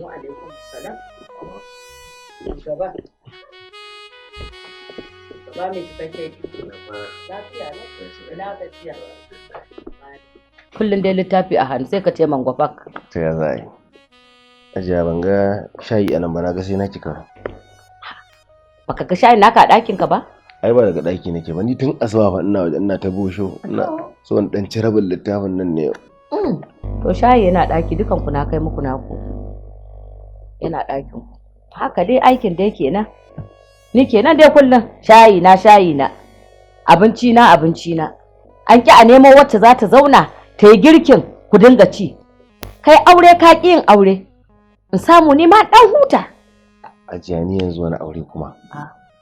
Alaikum salam. Shugaba. Shugaba mai cikakken iko. Lafiya ne? Ina gajiya. Kullum dai littafi a hannu sai ka ce mangwafak. Ta ya za a yi? Ajiya, ban ga shayi a nan ba, na ga sai na kika. Baka ga shayin naka a ɗakin ka ba? Ai ba daga ɗaki nake ba, ni tun asuba fa ina waje ina ta busho, ina so in ɗan ci rabin littafin nan ne yau. To, shayi yana ɗaki, dukan ku na kai muku naku. Yana ɗakin ku. Haka dai aikin dai kenan. Ni kenan dai kullum shayi na, shayi na. Abinci na, abinci na. An ƙi a nemo wacce za ta zauna ta yi girkin ku dinga ci. Kai aure ka ƙi yin aure. In samu ni ma ɗan huta. Ajiya, ni yanzu wani aure kuma?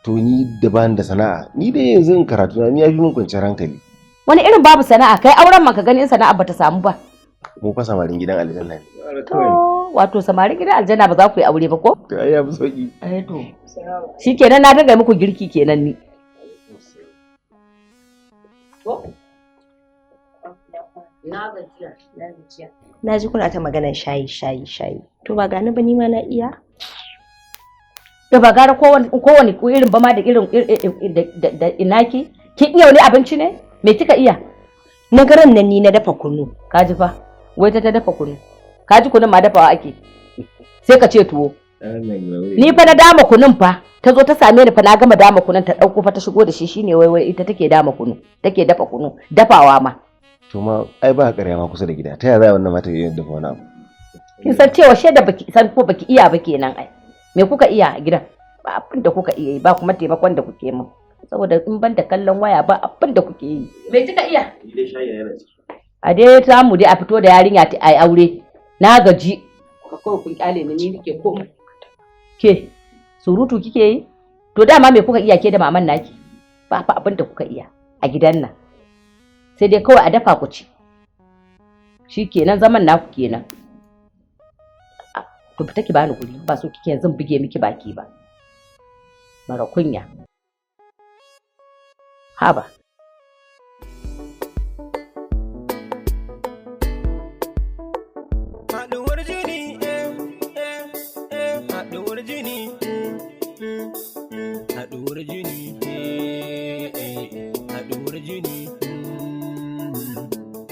To, ni da bani da sana'a, ni dai yanzu in karatu na ni ya fi min kwanciyar hankali. Wani irin babu sana'a? Kai auren man ka gani in sana'a bata samu ba. Mu fa samarin gidan aljanna ne. To, wato samarin gidan aljanna ba za ku yi aure ba ko? To, ai ya fi sauki. Eh to. Shikenan, na dinga muku girki kenan ni. To? Na gajiya. Na gajiya. Na ji kuna ta maganar shayi, shayi, shayi. To, ba gani ba, ni ma na iya. Da ba gara kowane irin ba ma da irin da inaki. Kin iya wani abinci ne? Me kika iya? Na garan nan ni na dafa kunu. Ka ji fa? Wai ta dafa kunu. Ka ji, kunun ma dafawa ake. Sai ka ce tuwo. Ni fa na dama kunun fa. Ta zo ta same ni fa na gama dama kunun, ta ɗauko fa ta shigo da shi, shine wai wai ita take dama kunu. Take dafa kunu. Dafawa ma. To ma ai ba ƙarya ma kusa da gida. Ta yaya za wannan mata iya dafa wani abu? Kin san cewa shaida baki san ko baki iya ba kenan ai. Me kuka iya a gidan? Ba abin da kuka iya yi ba, kuma taimakon da kuke min. Saboda in ban da kallon waya ba abin da kuke yi. Me kika iya? Ni dai shayi yana ciki. A dai samu dai a fito da yarinya ta ai aure. Na gaji. Kuka kawai kun kyale ni, ni nake komai. Ke surutu kike yi? To, dama me kuka iya ke da maman naki? Ba fa abin da kuka iya a gidan nan. Sai dai kawai a dafa ku ci. Shi kenan zaman naku kenan. To, fita ki bani guri, ba so kike yanzu buge miki baki ba. Mara kunya. Haba. Haɗuwar jini, eh, eh, eh, haɗuwar jini, haɗuwar jini, eh, eh, haɗuwar jini,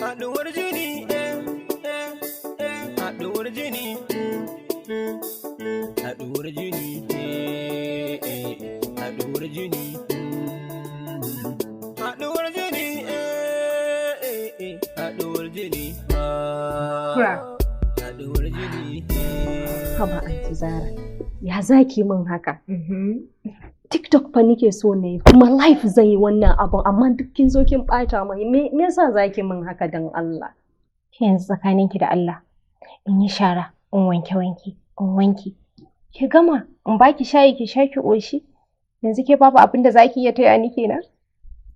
haɗuwar jini, eh, eh, eh, haɗuwar jini, haɗuwar jini, eh, eh, haɗuwar jini, haɗuwar jini, eh, eh, eh, haɗuwar jini, ah. Kura. Haɗuwar jini. Haba Aunty Zara, ya zaki min haka? TikTok fa nike so ne, kuma live zan yi wannan abun, amma duk kin zo kin ɓata min. Me yasa zaki min haka, dan Allah? Ke yanzu tsakaninki da Allah, in yi shara, in wanke wanke, in wanke. Ki gama, in baki shayi ki sha ki ƙoshi. Yanzu ke babu abin da zaki iya taya ni kenan?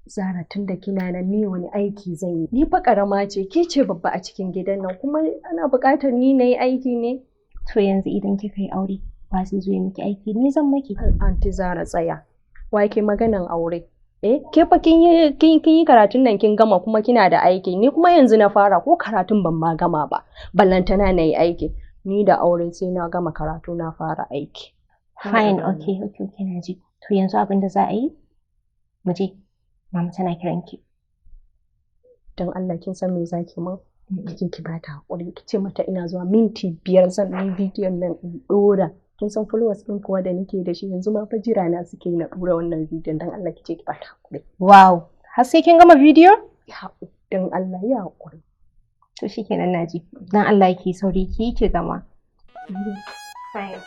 Zara, tun da kina nan, ni wani aiki zan yi? Ni fa karama ce, ke ce babba a cikin gidan nan, kuma ana buƙatar ni na yi aiki ne? To, yanzu idan kika yi aure, ba zai zo ya miki aiki, ni zan maki. Aunty Zara, tsaya. Wa ke maganan aure? Eh, ke fa kin yi karatun nan kin gama, kuma kina da aiki. Ni kuma yanzu na fara, ko karatun ban ma gama ba. Ballantana na yi aiki. Ni da aure sai na gama karatu na fara aiki. Fine, okay, na ji. To, yanzu abin da za a yi, mu je. Mama tana kiran ki. Don Allah, kin san me zaki min? Ki ki bata hakuri, ki ce mata ina zuwa minti 5, zan yi bidiyon nan in dora. Kin san followers ɗin kuwa da nake da shi, yanzu ma fa jira na suke na dora wannan bidiyon. Don Allah ki ce ki bata hakuri. Wow, har sai kin gama bidiyo? Ya, don Allah ya hakuri. To, shikenan, na ji. Don Allah ki sauri ki yi ki gama. Fine.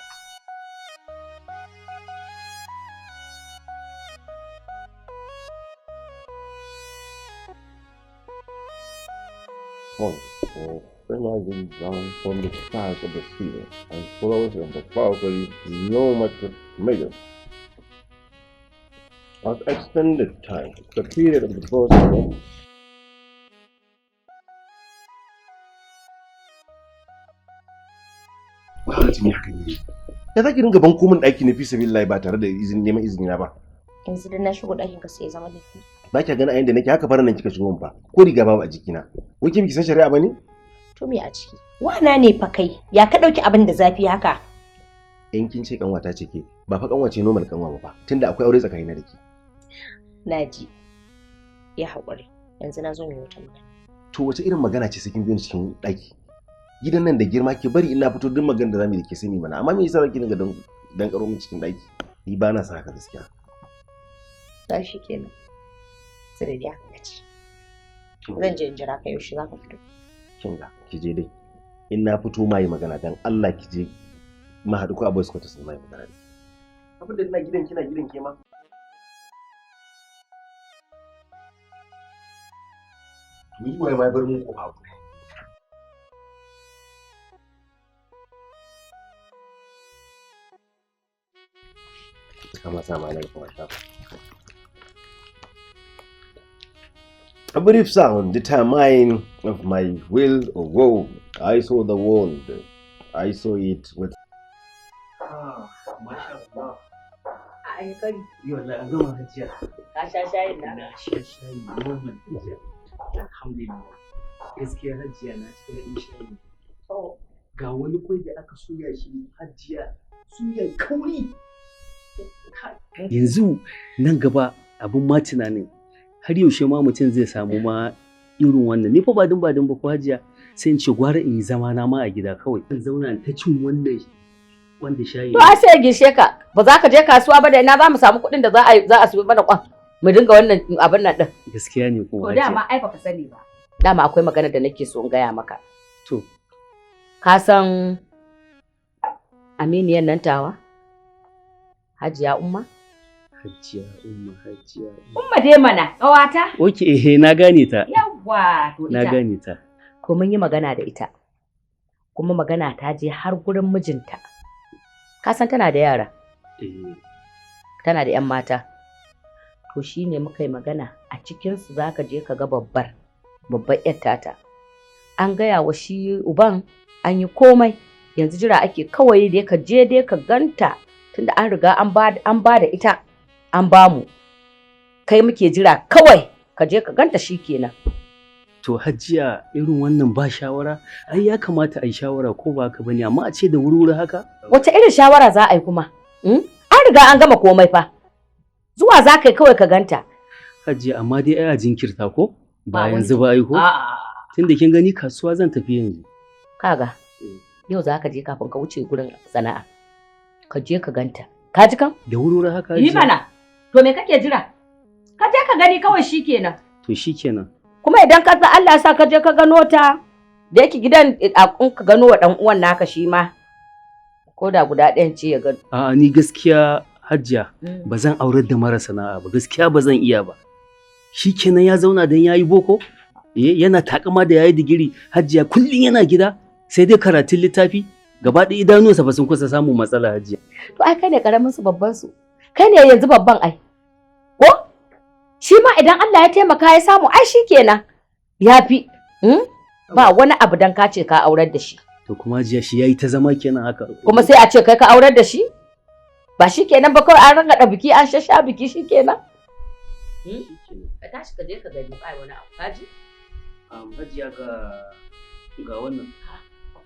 Point for fertilizing down from the sides of the ceiling and flows in the probably no meter. At extended time, the period of the process Gwamnati ne haka ne. Ya za ki dinga banko min ɗaki na fi sabilillahi ba tare da izini, neman izini na ba? Yanzu dan na shigo ɗakin ka sai ya zama laifi? Ba kya gani a yanda nake haka faran nan kika shigo min fa. Ko riga babu a jikina. Wai ke biki san shari'a ba ne? To me a ciki? Wana ne fa kai, ya ka ɗauki abin da zafi haka? In kin ce kanwata ce ke, ba fa kanwa ce normal kanwa ba fa, tunda akwai aure tsakanina da ke. Naji. Ya haƙuri. Yanzu na zo mu yi wata magana. To wace irin magana ce sai kin biyo ni cikin ɗaki? Gidan nan da girma, ke bari ina fito duk magana da zamu yi da ke sai mu mana, amma me yasa zaki dinga dan karo min cikin ɗaki? Ni ba na son haka gaskiya. To shi kenan. Sai da dai haka ce. Zan je in jira ka, yaushe za ka fito? Kin ga, ki je dai. In na fito ma yi magana, dan Allah ki je ma haɗu ko a boys quarters ne ma yi magana da ke. Abin da ina gidan kina gidan ke ma. Ni waye ma ya bar mun kofa abu. Kama sa ma nan kuma shafa. A brief sound determined of my will or woe. I saw the world. I saw it with. Ah, masha Allah. Ai kari. Yi wallahi an gama, Hajiya. Ka sha shayin na? Na sha shayi normal, Hajiya. Alhamdulillah. Gaskiya Hajiya, na ci daɗin shayi. Ga wani kwai da aka soya shi, Hajiya. Suya kauri. Yanzu nan gaba abin ma tunanin har yaushe ma mutum zai samu ma irin wannan. Ni fa ba din ba din ba ko Hajiya, sai in ce gwara in yi zama na ma a gida kawai. In zauna in ta cin wannan wanda shayi. To ai sai ya gishe ka. Ba za ka je kasuwa ba, da ina za mu samu kuɗin da za a siyo mana kwan mu dinga wannan abin nan din? Gaskiya ne kuma, To Hajiya. dama ai baka sani ba. Dama akwai magana da nake so in gaya maka. To. Ka san aminiyan nan tawa? Hajiya Umma? Hajiya Umma, Hajiya Umma. Umma dai mana, ƙawata. Ok, eh, na gane ta. Yawwa, to Na ita. gane ta. To mun yi magana da ita. Kuma magana ta je har gurin mijinta. Ka san tana da yara, Eh, tana da 'yan mata. To shi ne muka yi magana, a cikinsu za ka je ka ga babbar 'yar tata. An gaya wa shi uban, an yi komai, yanzu jira ake kawai dai ka je dai ka ganta, tunda an riga an ba da ita, an ba mu. Kai muke jira kawai ka je ka ganta, shi kenan. To Hajiya, irin wannan ba shawara? Ai ya kamata a yi shawara, ko ba haka bane, amma a ce da wuri-wuri haka? Wace irin shawara za a yi kuma? Mm? An riga an gama komai fa. Zuwa za ka yi kawai ka ganta. Hajiya, amma dai ai a jinkirta ko? Ba Ba wani yanzu ba ai ko? A'a. Tunda kin gani kasuwa zan tafi yanzu. Kaga, yau za ka je kafin ka wuce gurin sana'a. Ka je ka ganta. Ka ji kan? Da wuri-wuri haka, Yi Hajiya? mana. To me kake jira? Ka je ka gani kawai, shikenan. To shikenan. Kuma idan ka Allah ya sa ka je ka gano ta, da yake gidan in ka gano wa dan uwan naka shi ma, ko da guda ɗayan ce ya gano. A'a, ni gaskiya Hajiya ba zan aurar da mara sana'a ba, gaskiya ba zan iya ba. Shikenan ya zauna dan yayi boko? Eh, yana takama da yayi digiri, Hajiya, kullun yana gida sai dai karatun littafi, gaba ɗaya idanuwansa ba sun kusa samun matsala, Hajiya. To ai kai ne karamin su, babban su. Kai ne yanzu babban ai. Ko? Shi ma idan Allah ya taimaka ya samu, ai shikenan. Ya fi. Ba wani abu dan ka ce ka aurar da shi. To kuma Hajiya, shi yayi ta zama kenan haka. Kuma sai a ce kai ka aurar da shi? Ba shi kenan ba, kawai an rangada biki, an shasha biki, shi kenan. Ka tashi ka je ka gani, ba wani abu, ka ji? Hajiya, ga wannan.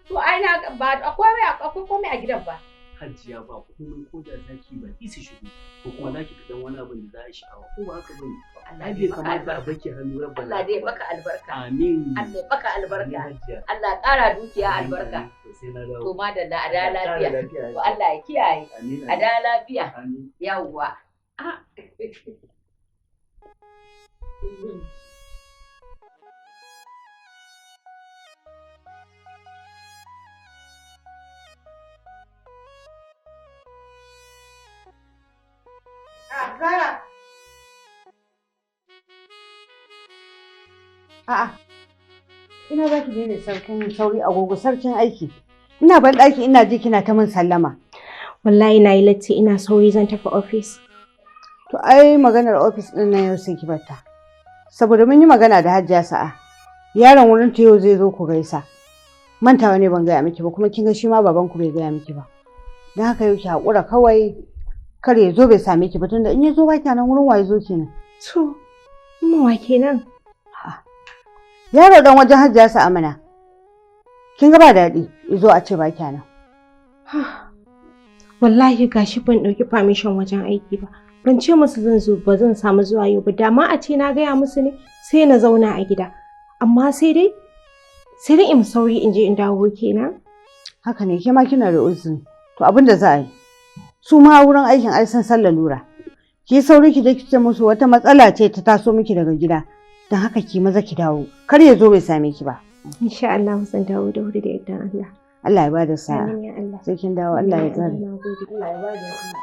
To ai na ba akwai komai a gidan ba. Hajiya, ba komai, ko da zaki ba isa shigo ko kuma zaki ga dan wani abin da za a sha'awa, ko ba haka bane? Allah Ai dai bai maka kamata a albarka. baki hannu rabbana. Allah dai maka albarka. Amin. Allah ya maka albarka. Amin, Hajiya. Allah ya ƙara dukiya Amin, albarka. amin. To sai na dawo. To madalla, a da Allah ya ƙara lafiya. lafiya. To Allah ya kiyaye. Amin, A da lafiya. amin. Yawwa. Ah. Zara. A'a. Ina za ki je ne sarkin sauri, agogo sarkin aiki? Ina ban ɗaki ina ji kina ta min sallama. Wallahi na yi latti, ina sauri zan tafi ofis. To ai maganar ofis ɗin nan yau sai ki barta. Saboda mun yi magana da Hajiya Sa'a. Yaron wurin ta yau zai zo ku gaisa. Mantawa ne ban gaya miki ba, kuma kin ga shi ma baban ku bai gaya miki ba. Don haka yau ki haƙura kawai, kar ya zo bai same ki ba, tunda in ya zo ba nan, wurin waye zo kenan? To, umma, wa kenan? Yaro dan wajen Hajiya Sa'a mana. Kin ga ba daɗi, izo a ce ba nan. Wallahi gashi ban ɗauki permission wajen aiki ba. Ban ce musu zan zo ba zan samu zuwa yau ba. Dama a ce na gaya musu ne sai na zauna a gida. Amma sai dai in sauri in je in dawo kenan. Haka ne, ke ma kina da uzuri. To abin da za a yi. Su ma wurin aikin ai sun san lalura. Ki sauri ki je ki ce musu wata matsala ce ta taso miki daga gida. Don haka ki maza ki dawo. Kar ya zo bai same ki ba. Insha Allah zan dawo da wuri da yardan Allah. Allah ya bada sa'a. Amin ya Allah. Sai kin dawo Allah ya tsare. Allah ya bada sa'a.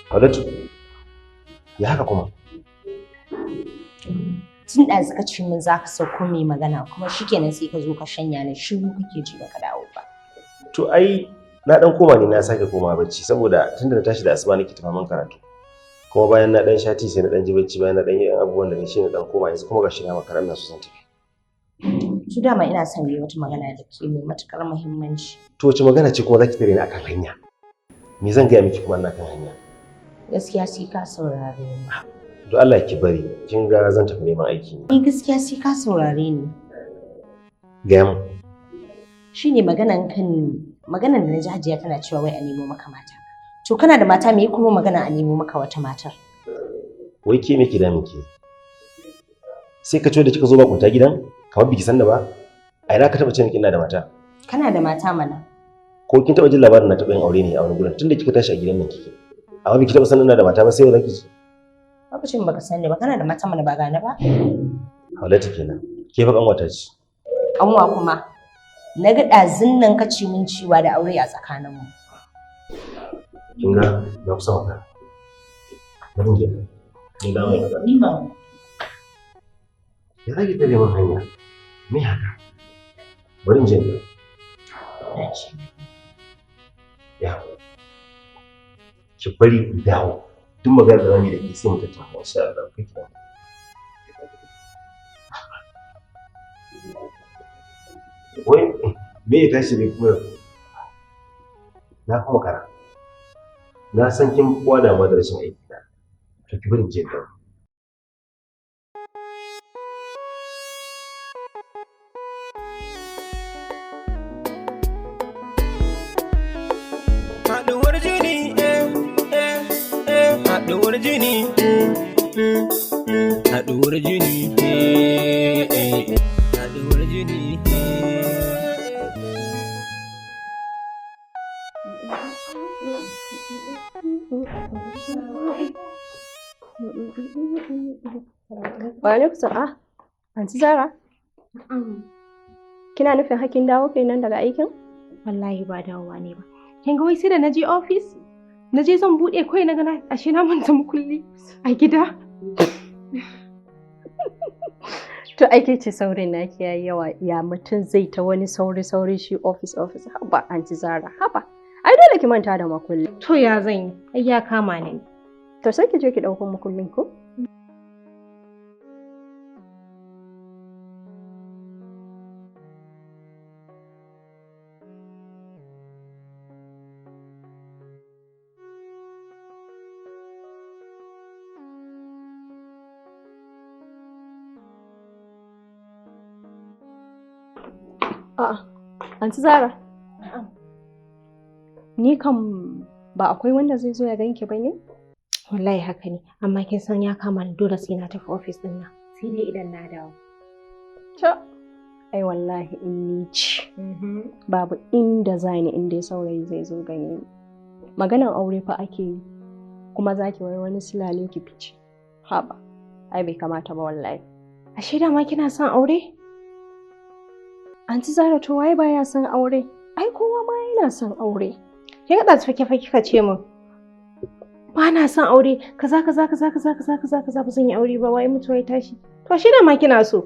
Haulatu, ya haka kuma? Tun ɗazu ka ce min za ka sauko mai magana kuma shikenan sai ka zo ka shanya ni shiru kake ji baka dawo ba. To ai na dan koma ne na sake koma bacci saboda tunda na tashi da asuba nake tafa man karatu. Kuma bayan na dan sha tea sai na dan ji bacci bayan na dan yi abubuwan da shi na dan koma yanzu kuma gashi na makara ina so zan tafi. To dama ina son yi wata magana da ke mai matukar muhimmanci. To wace magana ce kuma zaki tare ni akan hanya? Me zan gaya miki kuma ina kan hanya? Gaskiya sai ka saurare ni. To Allah ki bari, kin ga zan tafi neman aiki ne. Ni gaskiya sai ka saurare ni. Gaya min. Shine maganan kan maganan da naji Hajiya tana cewa wai a nemo maka mata. To kana da mata me kuma magana a nemo maka wata matar? Wai ke me ke damun ki? Sai ka ce da kika zo bakunta gidan kamar biki san da ba? A ina ka taba ce miki ina da mata? Kana da mata mana. Ko kin taba jin labarin na taba yin aure ne a wani gurin tunda kika tashi a gidan nan kike? Amma biki taba sanin ina da mata ba sai yau zaki ji. Lokacin baka sani ba kana da mata mana ba gane ba? Haulatu kenan. Ke fa kanwata ce. Kanwa kuma. Na ga ɗazun nan ka ci min ciwa da aure a tsakaninmu. Kin ga na kusa maka. Bari in je. Ni da mai Ni ba. Ya zaki tare min hanya? Me haka? Bari in je. Ya. Ki bari in dawo. Duk maganar da zamu yi da ke sai mu tattauna insha Allah kai ki dawo. Wai me ya tashi ne kuma na kuma kara. Na san kin kowa damuwa da rashin aiki na. To ki bari in je in dawo. Haɗuwar jini, eh, eh, eh, haɗuwar jini, haɗuwar jini, eh, eh, haɗuwar jini, eh. Wa alaikum salam. Ah, Aunty Zara. Kina nufin hakin dawo kenan daga aikin? Wallahi ba dawowa ne ba. Kin ga wai sai da na je office, na je zan buɗe kawai na ga na ashe na manta mukulli a gida. To aike ce saurin naki yayi yawa ya mutum zai ta wani sauri sauri shi office office haba Aunty Zara haba. Ai dole ki manta da makulli. To ya zan yi? Ai ya kama ni. To sai ki je ki ɗauko makullin ko? A'a, Aunty Zara. Ni kam ba akwai wanda zai zo ya ganki ba ne? Wallahi haka ne, amma kin san ya kama ni dole sai na tafi office din nan. Sai dai idan na dawo. To, ai wallahi in ni ci. Babu inda zani in dai saurayi zai zo gani ni. Maganan aure fa ake yi, kuma za ki wai wani silale ki fice. Haba, ai bai kamata ba wallahi. Ashe dama kina son aure? Aunty Zara to waye baya son aure? Ai kowa ma yana son aure. Kin ga ɗazu fake kika ce min. Ba na son aure, kaza kaza kaza kaza kaza kaza kaza ba zan yi aure ba, wai mutuwa ya tashi. To ashe dama kina so.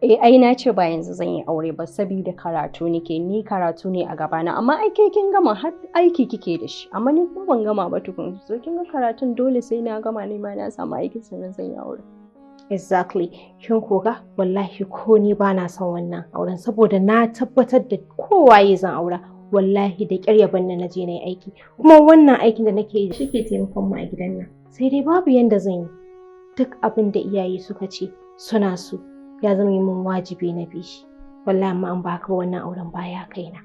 Eh ai na ce ba yanzu zan yi aure ba saboda karatu nake ni karatu ne a gabana amma ai ke kin gama har aiki kike da shi amma ni kuma ban gama ba tukun so kin ga karatun dole sai na gama ne ma na samu aiki sannan zan yi aure. Exactly. Kin koga wallahi ko ni ba na son wannan auren saboda na tabbatar da kowaye zan aura. Wallahi da ƙyar ya banni na je na yi aiki. Kuma wannan aikin da nake yi shi ke taimakon mu a gidan nan. Sai dai babu yanda zan yi. Duk abin da iyaye suka ce suna so ya zama yi min wajibi na bi shi. Wallahi amma an baka wannan auren baya kaina.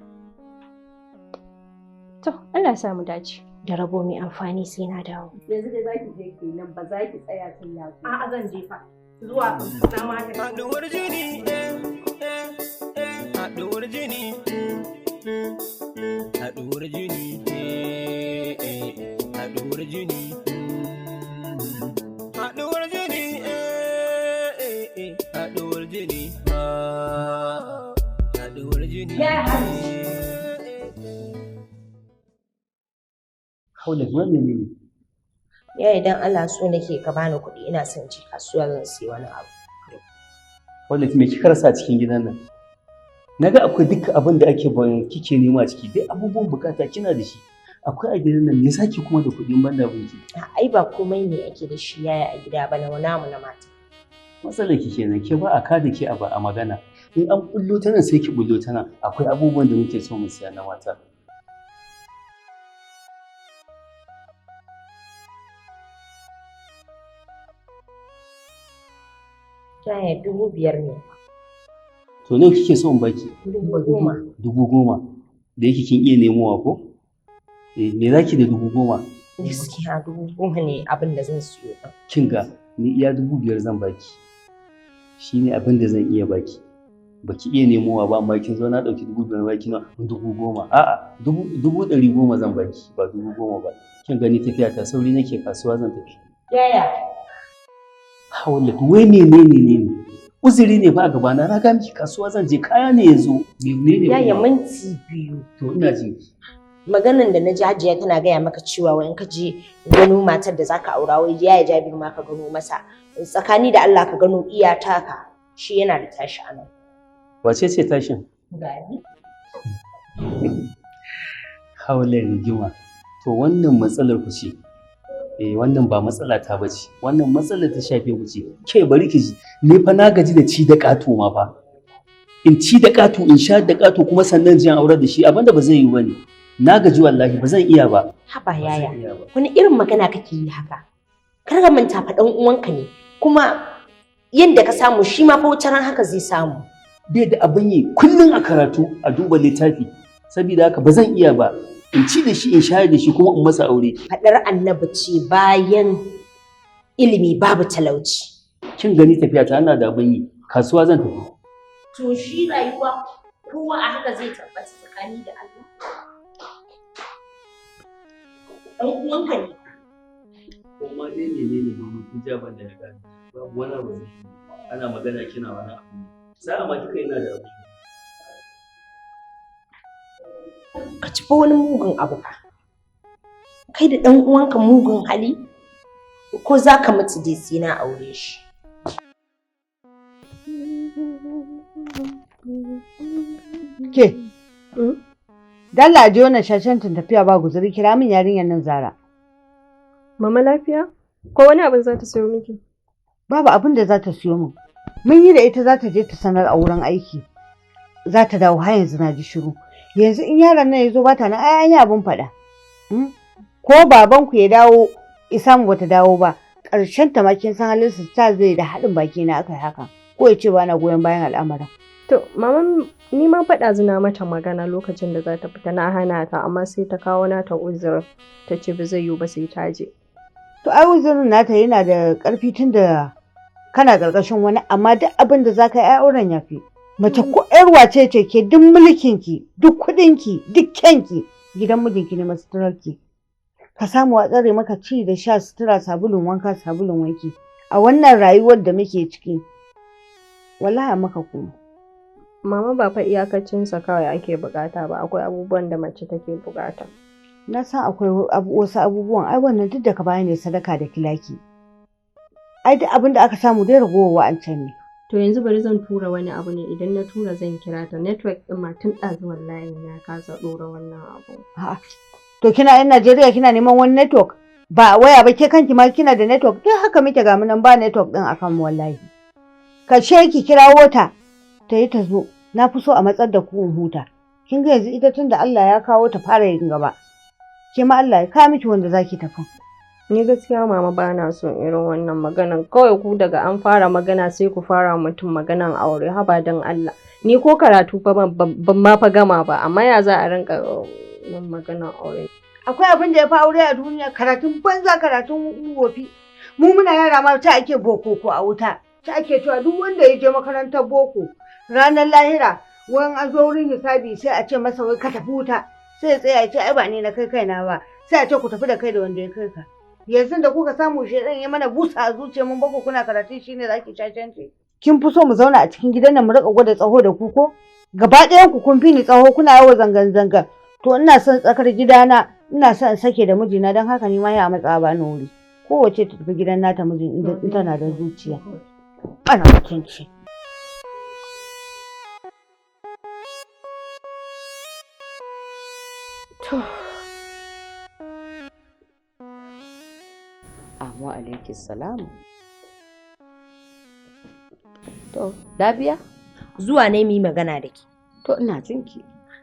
To, Allah ya sa mu dace. Da rabo mai amfani sai na dawo. Yanzu dai zaki je kenan ba za ki tsaya sai ya zo. A'a zan je fa. Zuwa na ma tafi. Haɗuwar jini, eh, eh, eh, haɗuwar jini, haɗuwar jini, eh, eh, haɗuwar jini, haɗuwar jini, eh, eh, eh, haɗuwar jini, ah, haɗuwar jini. Haula wannan ne. Ya idan Allah so nake ka bani kuɗi ina son ci kasuwa zan siyi wani abu. Haula me kika rasa cikin gidan nan? Naga akwai duk abin da ake ban kike nema a ciki, duk abubuwan bukata kina da shi. Akwai a gidan nan me yasa ki kuma da kuɗin banda abinki? Ai ba komai ne ake da shi yaya a gida ba na namu na mata. Matsalar ki kenan ke ba a ka da ke a ba a magana. In an bullo ta nan sai ki bullo ta nan. Akwai abubuwan da muke so mu siya na mata. Yaya 5,000 ne. To nawa kike so in baki? 10,000. 10,000. Da yake kin iya nemowa ko? Eh, me zaki da 10,000? Gaskiya 10,000 ne abin da zan siyo ɗin. Kin ga ni iya 5,000 zan baki. Shi ne abin da zan iya baki. Baki iya nemowa ba amma kin zo na ɗauki 5,000 baki na 10,000. A'a, 110,000 zan baki ba 10,000 ba. Kin gani tafiya ta sauri nake kasuwa zan tafi. Yaya? Haula, wai menene ne ne? Uzuri ne fa a gabana na ga miki kasuwa zan je kaya ne yanzu. Menene? Yaya kuma? minti 2. To ina jin ki. Maganan da na ji Hajiya tana gaya maka cewa wai in ka je gano matar da zaka aura wai yaya Jabiru ma ka gano masa. Tsakani da Allah ka gano iya taka shi yana da tashi a nan. Wace ce tashin? Gani. Haula rigima. To wannan matsalar ku ce. Eh wannan ba matsala ta bace. Wannan matsalar ta shafe ku ce. Ke bari ki ji. Ni fa na gaji da ci da ƙato ma fa. In ci da ƙato in sha da ƙato kuma sannan jin aurar da shi abinda ba zai yi bane. Na gaji wallahi ba zan iya ba. Haba Ba zan yaya. iya ba. Wani irin magana kake yi haka? Kar ka manta fa ɗan uwanka ne kuma yanda ka samu shi ma fa wata ran haka zai samu. Bai da abin yi kullum a karatu a duba littafi. Saboda haka ba zan iya ba. In ci da shi in shayar da shi kuma in masa aure. Faɗar annabi ce bayan ilimi babu talauci. Kin gani tafiya ta ana da abin yi. Kasuwa zan tafi. To shi rayuwa kowa a haka zai tabbata tsakani da Allah. Ɗan uwanka ne. Kuma dai menene domin kun ja ban da ya gane. Babu wani abu zai yi. Ana magana kina wani abu. Sa'a ma kika yana da abu. Ka ci fa wani mugun abu fa. Kai da ɗan uwanka mugun hali ko za ka mutu dai sai na aure shi. Ke. Dalla je wannan shashantin tafiya ba guzuri kira min yarinyar nan Zara. Mama lafiya? Ko wani abin za ta sayo miki? Babu abin da za ta siyo min. Mun yi da ita za ta je ta sanar a wurin aiki. Za ta dawo har yanzu na ji shiru. Yanzu in yaron nan ya zo bata nan ai an yi abin faɗa. Ko babanku ya dawo Isamu bata dawo ba. Ƙarshen ta ma kin san halin su ta zai da haɗin baki na aka yi haka. Ko ya ce ba na goyon bayan al'amarin. To, mama ni ma faɗa zina mata magana lokacin da za ta fita na hana ta amma sai ta kawo nata uzurin ta ce ba zai yiwu ba sai ta je. To ai uzurin nata yana da ƙarfi tun da kana ƙarƙashin wani amma duk abin da za ka yi ai auren ya fi. Mace ko ƴar wace ce ke duk mulkinki, duk kuɗinki, duk kyanki gidan mijinki ne masuturarki. Ka samu a tsare maka ci da sha sutura sabulun wanka sabulun wanki. A wannan rayuwar da muke ciki wallahi maka kuma. Mama ba fa iyakacinsa kawai ake bukata ba akwai abubuwan da mace take bukata. Na san akwai wasu abubuwan ai wannan duk da ka bani ne sadaka da kilaki. Ai duk abin da aka samu dai ragowar wa'ancan ne. To yanzu bari zan tura wani abu ne idan na tura zan kira ta network ɗin ma tun ɗazu wallahi na kasa ɗora wannan abu. A'a. To kina yan Najeriya kina neman wani network? Ba waya ba, ke kanki ma kina da network duk haka muke, ga mu nan ba network din akan mu wallahi. Ka ce ki kirawo ta ta yi ta zo. Na fi so a matsar da ku in huta. Kin ga yanzu ita tunda Allah ya kawo ta fara yin gaba. Ke ma Allah ya kawo miki wanda zaki tafi. Ni gaskiya mama ba na son irin wannan maganan. Kawai ku daga an fara magana sai ku fara mutum maganan aure, haba don Allah. Ni ko karatu fa ban ma fa gama ba, amma ya za a rinka min maganan aure. Akwai abin da ya fi aure a duniya? Karatun banza, karatun wofi. Mu muna yara ma ta ake boko ko a wuta. Ta ake cewa duk wanda ya je makarantar boko ranar lahira wani an zo wurin hisabi sai a ce masa wai ka tafi wuta. Sai ya tsaya ya ce ai ba ni na kai kaina ba. Sai a ce ku tafi da kai da wanda ya kai ka. Yanzu da kuka samu shedan ya mana busa a zuciya mun bako kuna karatu shine zaki cacanci. Kin fi so mu zauna a cikin gidan nan mu rika gwada tsaho da ku ko? Gaba ɗayan ku kun fi ni tsaho, kuna yawo zangan zangan. To ina son tsakar gidana, ina son in sake da mijina, don haka ni ma ya matsa ba ni wuri. Kowace ta tafi gidan nata mijin in tana da zuciya. Ana mutunci. To. Amma alaiki salamu. To, lafiya? Zuwa ne mu yi magana da ke. To, ina jinki.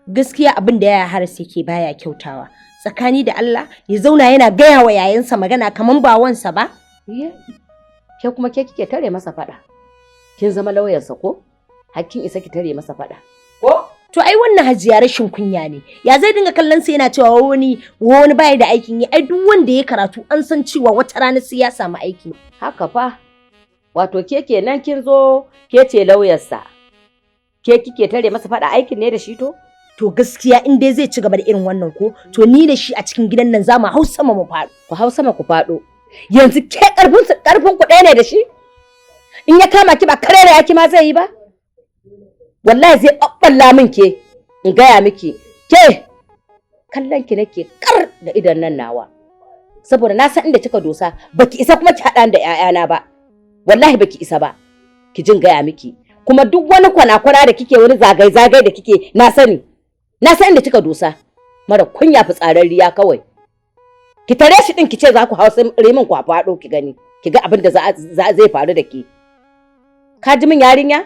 Gaskiya abin da yaya Haris yake baya kyautawa. Tsakani da Allah ya zauna yana gaya wa yayansa magana kaman ba wansa ba. Iye. Ke kuma ke kike tare masa faɗa. Kin zama lauyansa ko? Hakkin isa ki tare masa faɗa. Ko? To ai wannan Hajiya rashin kunya ne. Ya zai dinga kallon sa yana cewa wani bai da aikin yi. Ai duk wanda ya karatu an san cewa wata rana sai ya samu aiki. Haka fa. Wato ke kenan kin zo ke ce lauyarsa. Ke kike tare masa faɗa, aikin ne da shi to? To gaskiya in dai zai ci gaba da irin wannan ko, to ni da shi a cikin gidan nan za mu hau sama mu faɗo. Ku hau sama ku faɗo. Yanzu ke karfin ku ɗaya ne da shi? In ya kama ki ba karere yaki ma zai yi ba? Wallahi zai ɓaɓɓalla min ke, in gaya miki. Ke kallon ki nake kar da idon nan nawa. Saboda na san inda kika dosa, baki isa kuma ki haɗa da ƴaƴana ba. Wallahi baki isa ba. Ki jin gaya miki. Kuma duk wani kwana-kwana da kike, wani zagai-zagai da kike, na sani. Na san inda kika dosa. Mara kunya, fitsararriya kawai. Ki tare shi din ki ce za ku hau rimin ku faɗo ki gani. Ki ga abin da zai faru da ke. Ka ji min yarinya?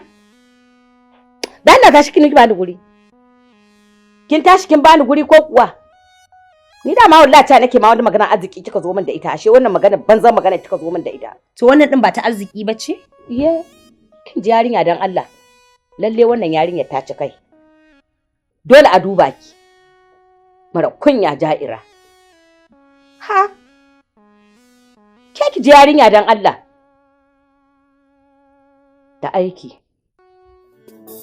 Da Allah tashi kin bani guri. Kin tashi kin bani guri ko kuwa? Ni da ma wallahi ta nake ma wani magana arziki kika zo min da ita, ashe wannan magana banzan magana kika zo min da ita. To wannan din ba ta arziki ba ce? Iye. Kin ji yarinya dan Allah. Lalle wannan yarinya ta ci kai. Dole a duba ki. Mara kunya, ja'ira. Ha? Ke ki ji yarinya dan Allah. Da aiki.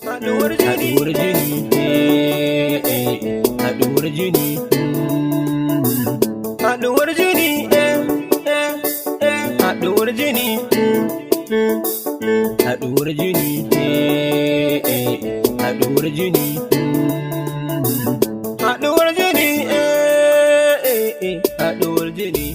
Haɗuwar jini, haɗuwar jini, haɗuwar jini, haɗuwar jini, haɗuwar jini, haɗuwar jini, haɗuwar jini, haɗuwar jini.